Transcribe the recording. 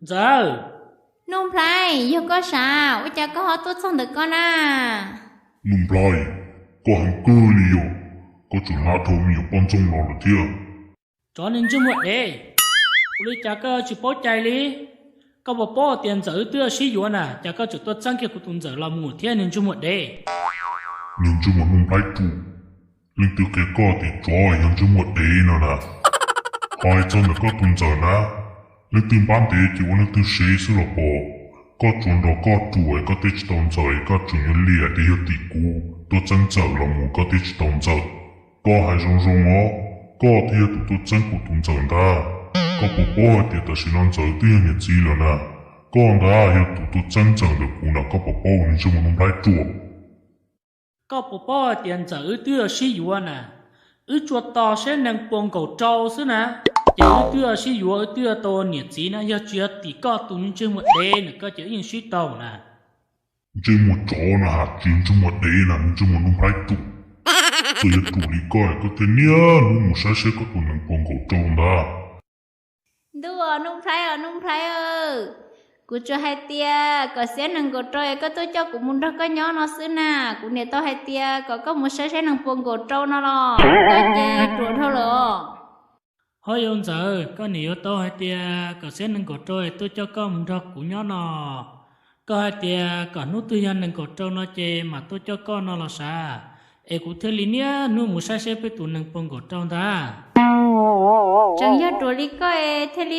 Ntxawm! Nuj Nplhaib, yog koj sav, ua cas koj ho tuaj txog ntawm koj na? Nuj Nplhaib, koj heev kawg li yog, koj tseem hla dhau me nyuam poj ntxoog no lawm thiab. Tsov niag ntsej muag dev, ua li cas koj tsis paub cai li? Koj puas paub tias Ntxawm wb twb sib yuav na, cas koj tseem tuaj txeeb kiag kuv tus Ntxawm los mus thiab niag ntsej muag dev? Niag ntsej muag Nuj Nplhaib ruam, leej twg qhia koj tias tsov yog ntsej muag dev no na? Ho hais txog ntawm koj tus Ntxawm na, leej twg npab ntev ces ua leej twg sev xwb los pom. Koj tsuas nrog koj ruam es koj twb tsis tau Ntxawm es koj tseem yuav liam tias yog tim kuv tuaj txeeb Ntxawm los mus koj twb tsis tau Ntxawm. Koj hais zoo zoo os, koj thiaj yog tus tuaj txeeb kuv tus Ntxawm ntag. Koj puas paub hais tias tam sim no Ntxawm twb yog niam txiv lawm na? Koj ntag yog tus tuaj txeeb Ntxawm ntawm kuv na, koj puas paub niag ntsej muag Nuj Nplhaib ruam? Koj puas paub hais tias Ntxawm wb twb sib yuav na, wb tsuas tos siab neeg puas nkaum rau xwb na, ces wb twb sib yuav wb twb tau niam txiv na, yog tsis yog tim koj tus niag ntsej muag dev na koj ces wb yeej sib tau na. Ntsej muag tsov na has tsis ntsej muag dev na, ntsej muag Nuj Nplhaib ruam. Txawm yuav ruam li koj koj thiaj niaj hnub mus saib seb koj tus nees puas nkaum rau ntag. Ntuj os Nuj Nplhaib os Nuj Nplhaib, kuv tsuas hais tias kom siab nees nkaum rau es koj tuaj coj kuv mus nrog koj nyob no xwb na. Kuv niam tau hais tias kom koj mus saib saib nees puas nkaum rau no los koj ces ruam dhau lawm os. Ho yog Ntxawm, koj niam yuav tau hais tias kom siab nees nkaum rau es tuaj coj koj mus nrog kuv nyob no. Koj hais tias kom hnub twg yog nees nkaum rau no ces mam tuaj coj koj no los sav, es kuv thiaj li niaj hnub mus saib seb peb tus nees puas nkaum rau ntag. Tseem yog ruam li koj es thiaj li